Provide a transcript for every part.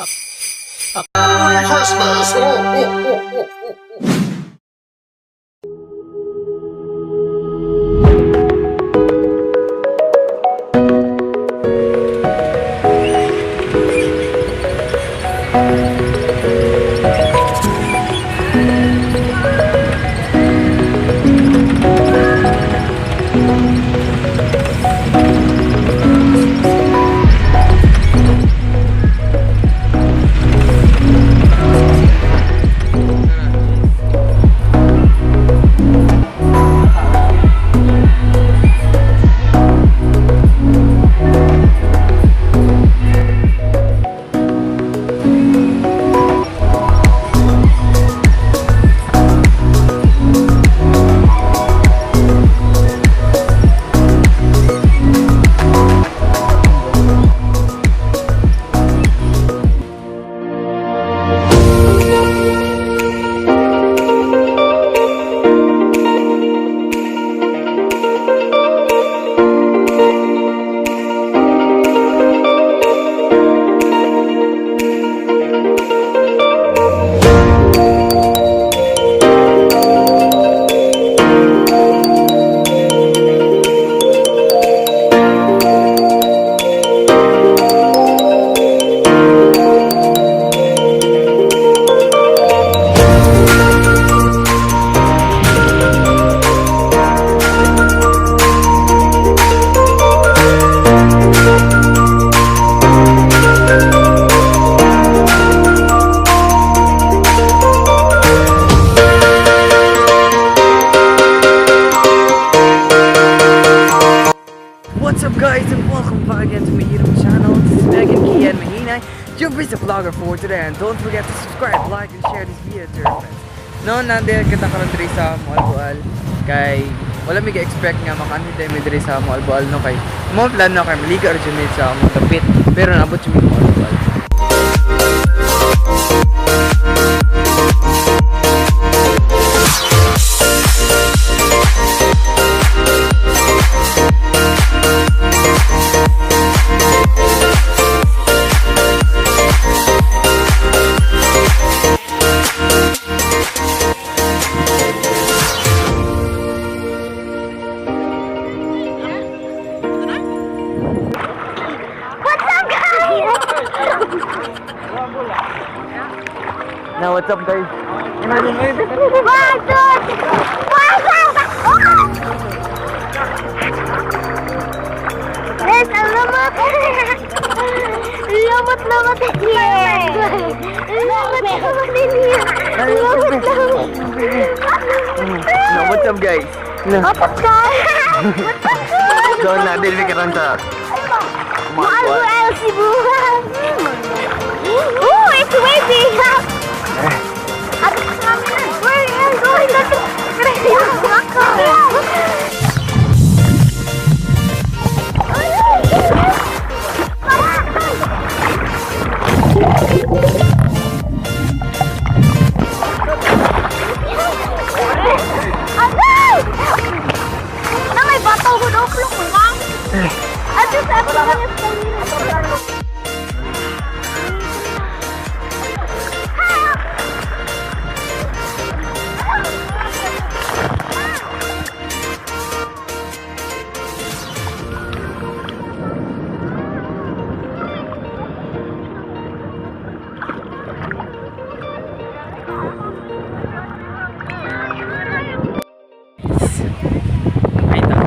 Merry Christmas! Ho, ho, ho, ho, ho. What's up, guys, and welcome back again to my YouTube channel. This is Megan Kian Mahinay, your busy vlogger for today, and don't forget to subscribe, like, and share this video to your friends. No, nandito kita karon diri sa Moalboal kay wala mi ga-expect nga makaanhi tayo mi diri sa Moalboal, no, kay mo plano kay maligo ra jud mi sa among dapit, pero naabot jud mi Moalboal. What's up, guys? Now, what's up, guys? One, two, three. What's up? There's a lumot. Lumot, lumot in here. Lumot, lumot in here. Lumot, lumot. Now, what's up, guys? No. What's up, guys? What's up, guys? So, nandito mi karon sa Moalboal. Moalboal, Cebu. Ooh, it's waving. Where are you going? Agay! Nangay bato ko daw, plok mo. Ato sa ako lang ang Ay, ta.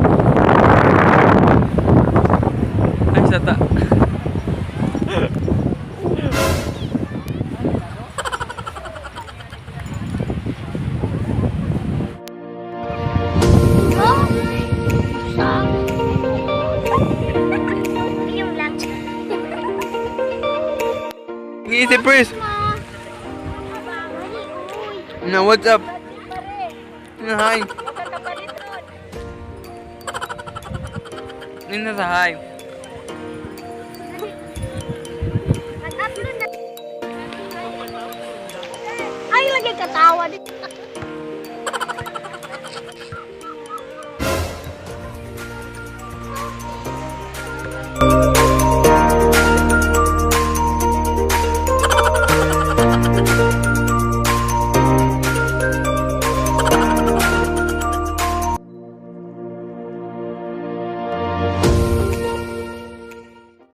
Ay, sa ta. Yung lunch. Easy, Pris. Now, what's up? Hi. Nina sa hi. Nag-upload na. Ay, lagi katawa.